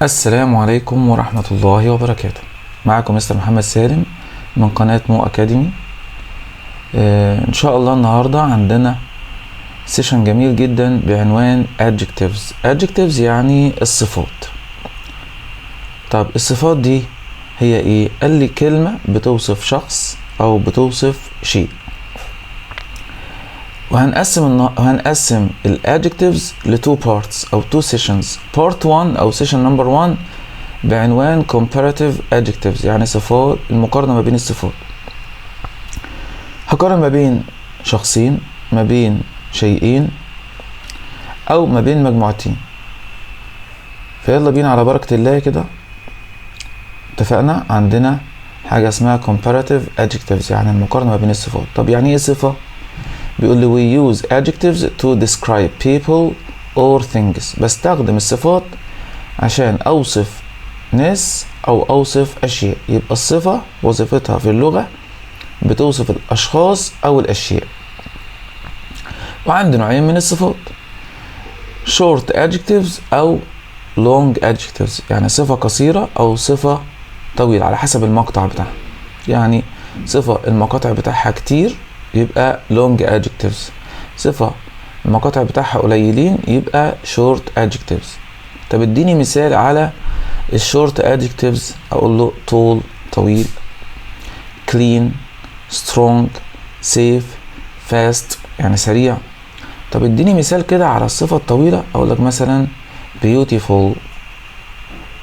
السلام عليكم ورحمة الله وبركاته. معكم مستر محمد سالم من قناة مو أكاديمي. إن شاء الله النهاردة عندنا session جميل جدا بعنوان adjectives. adjectives يعني الصفات. طب الصفات دي هي ايه؟ قال لي كلمة بتوصف شخص او بتوصف شيء. وهنقسم ال adjectives ل two parts او two sessions. part 1 او session number 1 بعنوان comparative adjectives، يعني صفات المقارنة ما بين الصفات. هقارن ما بين شخصين، ما بين شيئين، او ما بين مجموعتين. فيلا بينا على بركة الله. كده اتفقنا عندنا حاجة اسمها comparative adjectives، يعني المقارنة ما بين الصفات. طب يعني ايه صفة؟ بيقول لي we use adjectives to describe people or things. بستخدم الصفات عشان اوصف ناس او اوصف اشياء. يبقى الصفة وظيفتها في اللغة بتوصف الاشخاص او الاشياء. وعندي نوعين من الصفات، short adjectives او long adjectives، يعني صفة قصيرة او صفة طويلة على حسب المقطع بتاعها. يعني صفة المقاطع بتاعها كتير يبقى long adjectives، صفة المقاطع بتاعها قليلين يبقى short adjectives. طب اديني مثال على ال short adjectives. اقول له tall طويل، clean، strong، safe، fast يعني سريع. طب اديني مثال كده على الصفة الطويلة. اقول لك مثلا beautiful،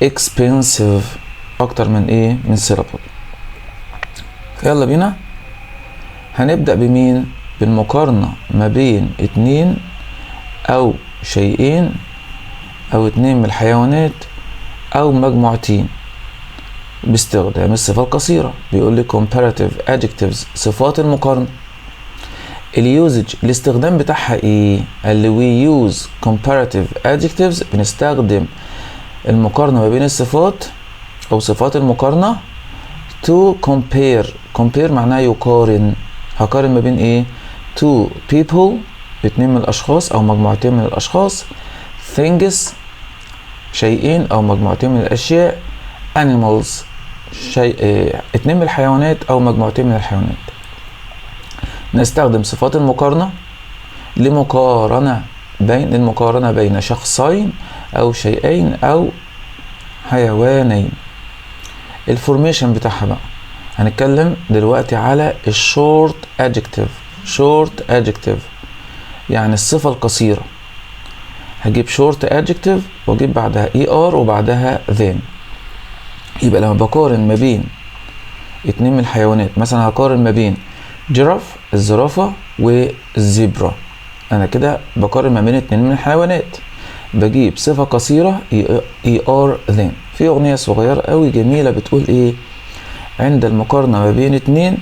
expensive، اكتر من ايه؟ من syllable. يلا بينا هنبدأ بمين؟ بالمقارنة ما بين اتنين او شيئين او اتنين من الحيوانات او مجموعتين باستخدام الصفة القصيرة. بيقول لي comparative adjectives، صفات المقارنة، ال usage الاستخدام بتاعها ايه؟ قال لي we use comparative adjectives، بنستخدم المقارنة ما بين الصفات او صفات المقارنة to compare. compare معناها يقارن. هقارن ما بين ايه؟ two people، اتنين من الاشخاص او مجموعتين من الاشخاص، things شيئين او مجموعتين من الاشياء، animals شيء اه اتنين من الحيوانات او مجموعتين من الحيوانات. نستخدم صفات المقارنة لمقارنة بين المقارنة بين شخصين او شيئين او حيوانين. ال formation بتاعها بقى، هنتكلم دلوقتي على ال short adjective. short adjective يعني الصفة القصيرة. هجيب short adjective واجيب بعدها er وبعدها than. يبقى لما بقارن ما بين اتنين من الحيوانات، مثلا هقارن ما بين giraffe الزرافة وال zebra، انا كده بقارن ما بين اتنين من الحيوانات، بجيب صفة قصيرة er than. في اغنية صغيرة قوي جميلة بتقول ايه؟ عند المقارنة ما بين اتنين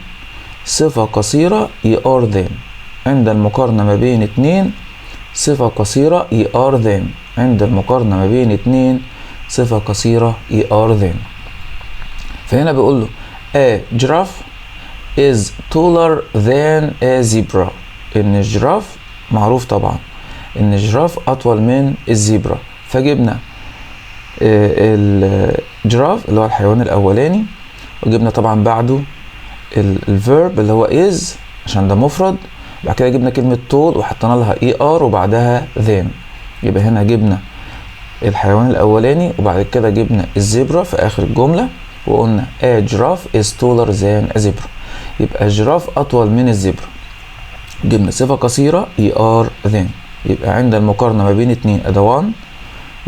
صفة قصيرة er than، عند المقارنة ما بين اتنين صفة قصيرة er than، عند المقارنة ما بين اتنين صفة قصيرة er than. فهنا بيقول له a giraffe is taller than a zebra، ان ال giraffe معروف طبعا ان ال giraffe اطول من ال zebra. فجبنا ال giraffe اللي هو الحيوان الاولاني، وجبنا طبعا بعده ال verb اللي هو is عشان ده مفرد. بعد كده جبنا كلمة tall وحطينا لها er وبعدها than. يبقى هنا جبنا الحيوان الاولاني وبعد كده جبنا ال zebra في اخر الجملة وقلنا a giraffe is taller than a zebra، يبقى ال giraffe اطول من ال zebra. جبنا صفة قصيرة er than. يبقى عند المقارنة ما بين اتنين، ادي 1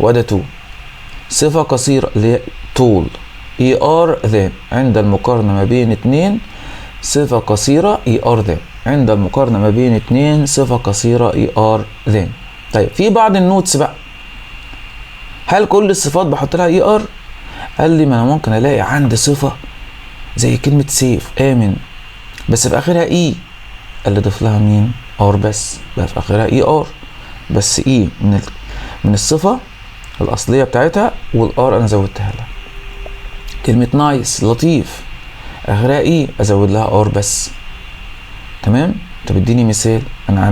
وادي 2، صفة قصيرة اللي هي tall er than. عند المقارنة ما بين اتنين صفة قصيرة er than، عند المقارنة ما بين اتنين صفة قصيرة er than. طيب في بعض ال notes بقى، هل كل الصفات بحط لها er؟ قال لي ما انا ممكن الاقي عندي صفة زي كلمة safe آمن، بس في اخرها e. قال لي ضيف لها مين؟ r بس. بقى في اخرها er بس، e من الصفة الأصلية بتاعتها وال r أنا زودتها لها. كلمة nice لطيف آخرها e، أزود لها r بس. تمام. طب اديني مثال. أنا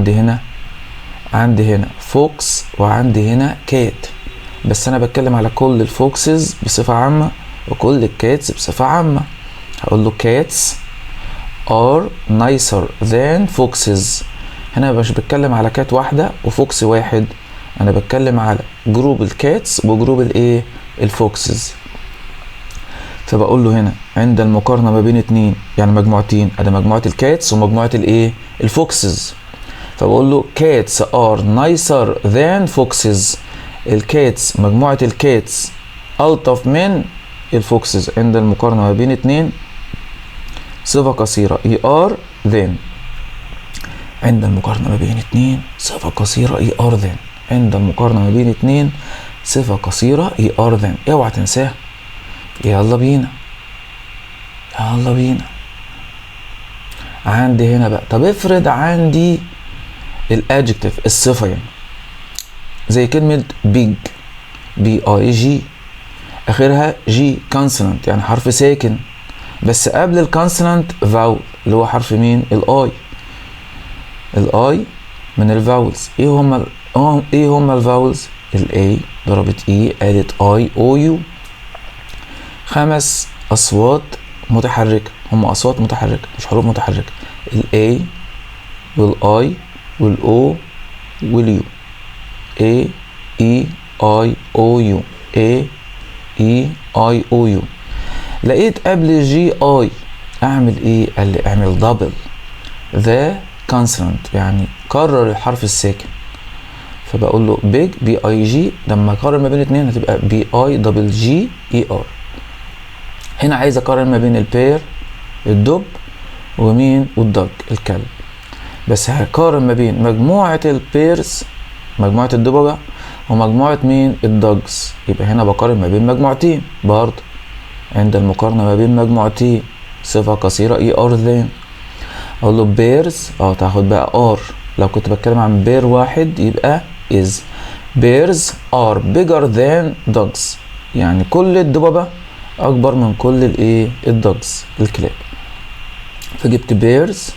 عندي هنا fox وعندي هنا cat. بس انا بتكلم على كل ال foxes بصفة عامة وكل ال cats بصفة عامة. هقول له cats are nicer than foxes. هنا مش بتكلم على cat واحدة و fox واحد، انا بتكلم على group ال cats و group الايه؟ ال foxes. فبقول له هنا عند المقارنة ما بين اتنين، يعني مجموعتين، ادي مجموعة ال cats ومجموعة الايه؟ ال foxes. فبقول له cats are nicer than foxes. ال cats، مجموعة ال cats ألطف من ال foxes. عند المقارنة ما بين اتنين، صفة قصيرة er than. عند المقارنة ما بين اتنين، صفة قصيرة er than. عند المقارنة ما بين اتنين، صفة قصيرة er than، اوعى تنساها. يلا بينا، يلا بينا. عندي هنا بقى، طب افرض عندي ال adjective، الصفة يعني، زي كلمة big، b i g، اخرها g consonant، يعني حرف ساكن، بس قبل ال consonant vowel، اللي هو حرف مين؟ ال i. ال i من ال vowels. ايه هما ال vowels؟ ال A ضربت E قالت I O U. خمس اصوات متحركه، هم اصوات متحركة مش حروف متحركه: ال A وال I وال O وال U. A E I O U، A E I O U. لقيت قبل g i، اعمل ايه؟ قال لي اعمل double the consonant، يعني كرر الحرف الساكن. فبقول له big، b i g، لما اقارن ما بين اتنين هتبقى b i double g e r. هنا عايز اقارن ما بين ال bear، الدب، ومين؟ وال dog، الكلب. بس هقارن ما بين مجموعة ال bears، مجموعة الدببة، ومجموعة مين؟ ال dogs. يبقى هنا بقارن ما بين مجموعتين برضه. عند المقارنة ما بين مجموعتين، صفة قصيرة er than. اقول له bears تاخد بقى are. لو كنت بتكلم عن bear واحد يبقى is. bears are bigger than dogs، يعني كل الدببة اكبر من كل الايه؟ ال dogs، الكلاب. فجبت bears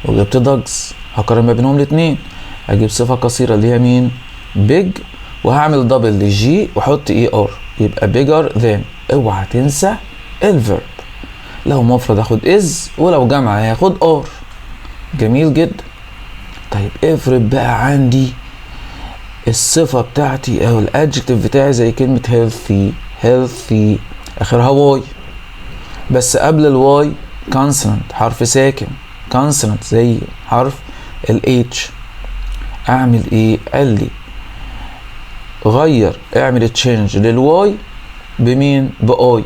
وجبت dogs، هقارن ما بينهم الاتنين، اجيب صفة قصيرة اللي هي مين؟ big، وهعمل double لل g واحط er، يبقى bigger than. اوعى تنسى ال verb، لو مفرد اخد is ولو جمع هياخد are. جميل جدا. طيب، افرض بقى عندي الصفة بتاعتي او ال adjective بتاعي زي كلمة healthy. healthy اخرها y، بس قبل ال y consonant، حرف ساكن، consonant زي حرف ال H. اعمل ايه؟ قال لي غير، اعمل change لل y بمين؟ ب i،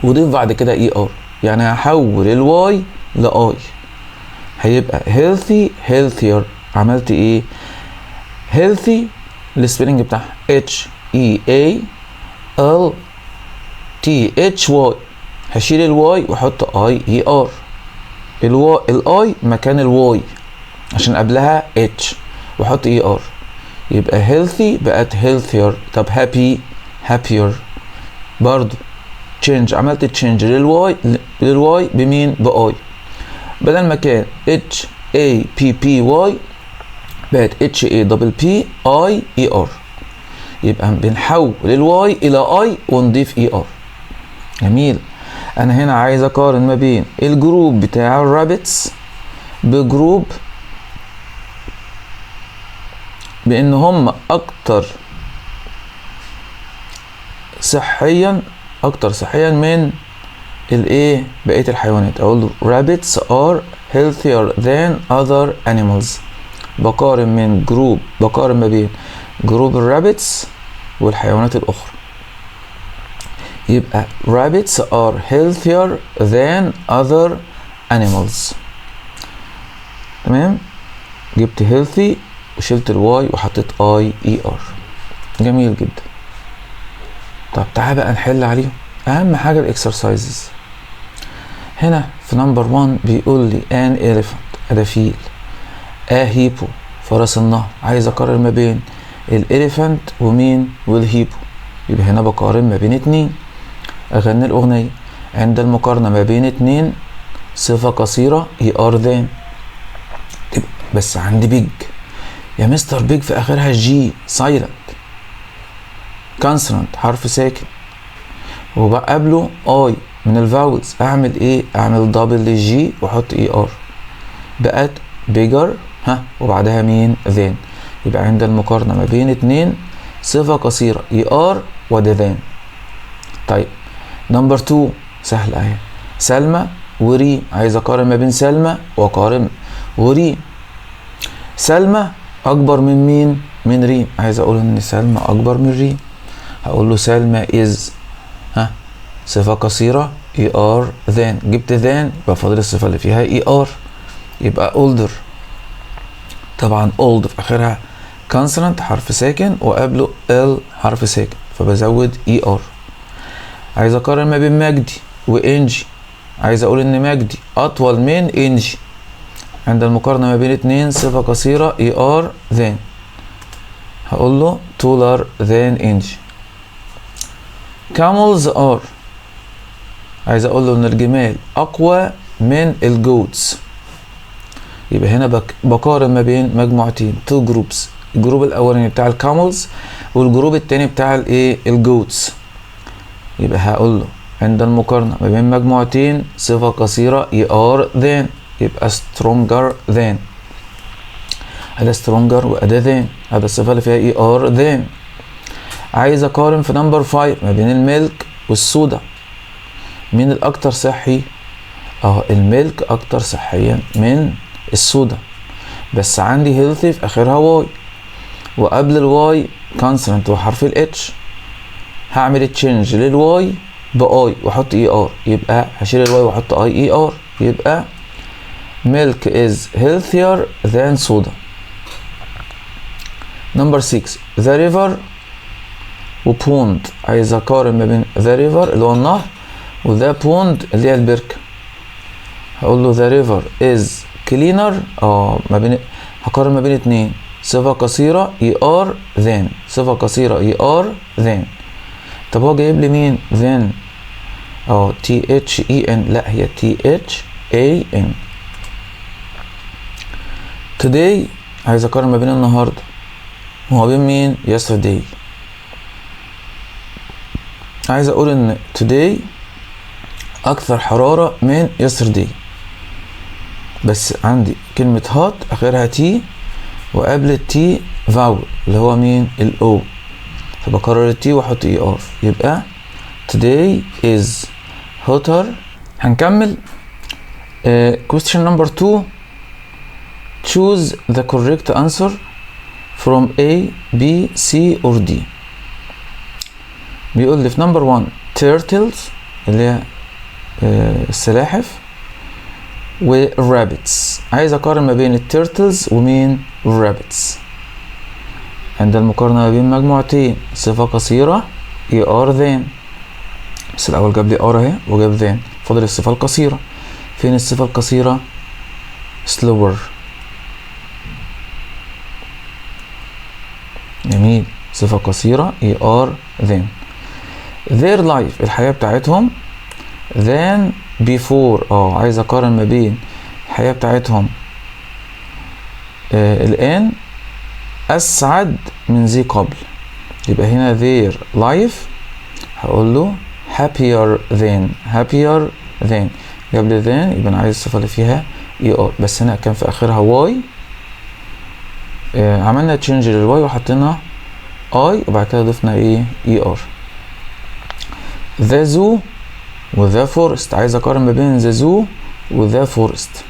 وضيف بعد كده er. يعني هحول ال y ل i، هيبقى healthy healthier. عملت ايه؟ healthy ال spelling بتاعها H E A L T H Y، هشيل ال y واحط i e r. ال y، ال i مكان ال y عشان قبلها H، واحط e r، يبقى healthy بقت healthier. طب happy؟ happier. برضو change، عملت change لل y بمين؟ ب i. بدل ما كان H A P P Y بقت H A double P I E R. يبقى بنحول ال y الى i ونضيف e r. جميل. انا هنا عايز اقارن ما بين ال group بتاع ال rabbits ب group، بان هم اكتر صحيا، اكتر صحيا من الايه؟ بقية الحيوانات. اقول له rabbits are healthier than other animals. بقارن من group، بقارن ما بين group ال rabbits والحيوانات الاخرى، يبقى rabbits are healthier than other animals. تمام، جبت healthy وشلت ال y وحطيت i e r. جميل جدا. طب تعال بقى نحل عليهم، اهم حاجة ال exercises. هنا في number 1 بيقول لي an elephant، ادي فيل، a hippo، فرس النهر. عايز اقارن ما بين ال elephant ومين؟ وال hippo. يبقى هنا بقارن ما بين اتنين. اغني الاغنيه: عند المقارنة ما بين اتنين، صفة قصيرة er than. تبقى بس عندي big يا مستر، big في اخرها g silent. consonant حرف ساكن وبقابله I من ال vowels، اعمل ايه؟ اعمل double لل G واحط ER، بقت bigger ها وبعدها مين؟ than. يبقى عند المقارنة ما بين اتنين صفة قصيرة ER وده than. طيب number 2 سهلة اهي، سلمى وريم، عايز اقارن ما بين سلمى واقارن وريم. سلمى اكبر من مين؟ من ريم. عايز اقول ان سلمى اكبر من ريم، هقول له سلمى is ها صفة قصيرة ER than، جبت than يبقى فاضل الصفة اللي فيها ER يبقى older. طبعا old في اخرها consonant حرف ساكن وقبله L حرف ساكن فبزود ER. عايز اقارن ما بين مجدي وانجي، عايز اقول ان مجدي اطول من انجي. عند المقارنة ما بين اتنين صفة قصيرة ER than، هقول له taller than انجي. camels are، عايز اقول له ان الجمال اقوى من ال goats. يبقى هنا بقارن ما بين مجموعتين two groups، ال group الاولاني بتاع ال camels وال group التاني بتاع الايه؟ ال goats. يبقى هقول له عند المقارنة ما بين مجموعتين صفة قصيرة ER than يبقى stronger than، هذا stronger وأدا than، هذا الصفة اللي فيها ER than. عايز اقارن في number 5 ما بين ال milk وال soda، مين الاكتر صحي؟ ال milk اكتر صحيا من الصودا، بس عندي healthy في اخرها Y وقبل ال Y consonant وحرف ال H، هعمل change لل Y ب I واحط ER، يبقى هشيل ال Y واحط IER، يبقى milk is healthier than soda. number 6 the river و pond، عايز اقارن ما بين the river اللي هو النهر و the pond اللي هي البركة. هقول له the river is cleaner، ما بين هقارن ما بين اتنين صفة قصيرة ER than، صفة قصيرة ER than. طب هو جايب لي مين؟ then THEN، لا هي THAN. today عايز اقارن ما بين النهارده وما بين مين؟ yesterday. عايز اقول ان today اكثر حرارة من yesterday، بس عندي كلمة hot اخرها T وقبل ال T vowel اللي هو مين؟ ال O، فبكرر ال T واحط ER، يبقى today is hotter. هنكمل question number 2، choose the correct answer from A B C or D. بيقول لي في number 1 turtles اللي هي السلاحف وال rabbits، عايز اقارن ما بين ال turtles ومين؟ ال rabbits. عند المقارنة ما بين مجموعتين صفة قصيرة ER than، بس الأول جاب لي are اهي وجاب than، فاضل الصفة القصيرة. فين الصفة القصيرة؟ slower. جميل، صفة قصيرة ER than. their life الحياة بتاعتهم than before، عايز اقارن ما بين الحياة بتاعتهم الآن أسعد من ذي قبل، يبقى هنا their life هقول له happier than، happier than، جاب لي than يبقى أنا عايز الصفة اللي فيها ER، بس هنا كان في آخرها Y، عملنا change لل Y وحطينا I وبعد كده ضفنا ايه؟ ER. the zoo و the forest، عايز اقارن ما بين the zoo و the forest،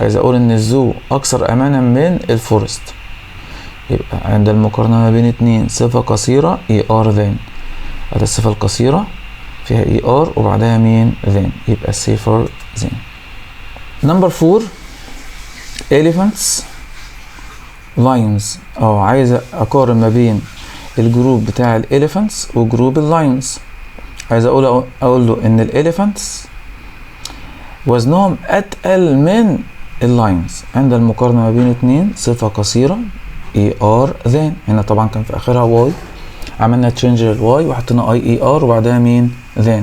عايز اقول ان ال zoo اكثر امانا من ال forest، يبقى عند المقارنة ما بين اتنين صفة قصيرة ER than، ادي الصفة القصيرة فيها ER وبعدها مين؟ than، يبقى safer than. number 4 elephants lions، عايز اقارن ما بين ال group بتاع ال elephants و group ال lions، عايز اقول له ان ال elephants وزنهم اتقل من ال lions. عند المقارنة ما بين اتنين صفة قصيرة ER than، هنا طبعا كان في اخرها Y، عملنا change لل Y وحطينا IER وبعدها مين؟ than،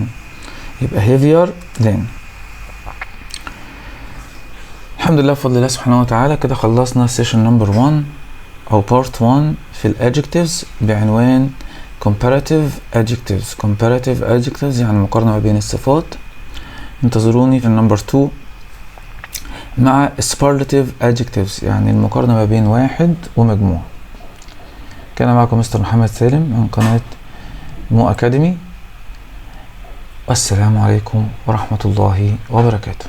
يبقى heavier than. الحمد لله بفضل الله سبحانه وتعالى كده خلصنا session number 1 او part 1 في ال adjectives بعنوان comparative adjectives. comparative adjectives يعني مقارنة ما بين الصفات. انتظروني في ال number 2 مع superlative adjectives، يعني المقارنة ما بين واحد ومجموعة. كان معكم مستر محمد سالم من قناة مو أكاديمي، والسلام عليكم ورحمة الله وبركاته.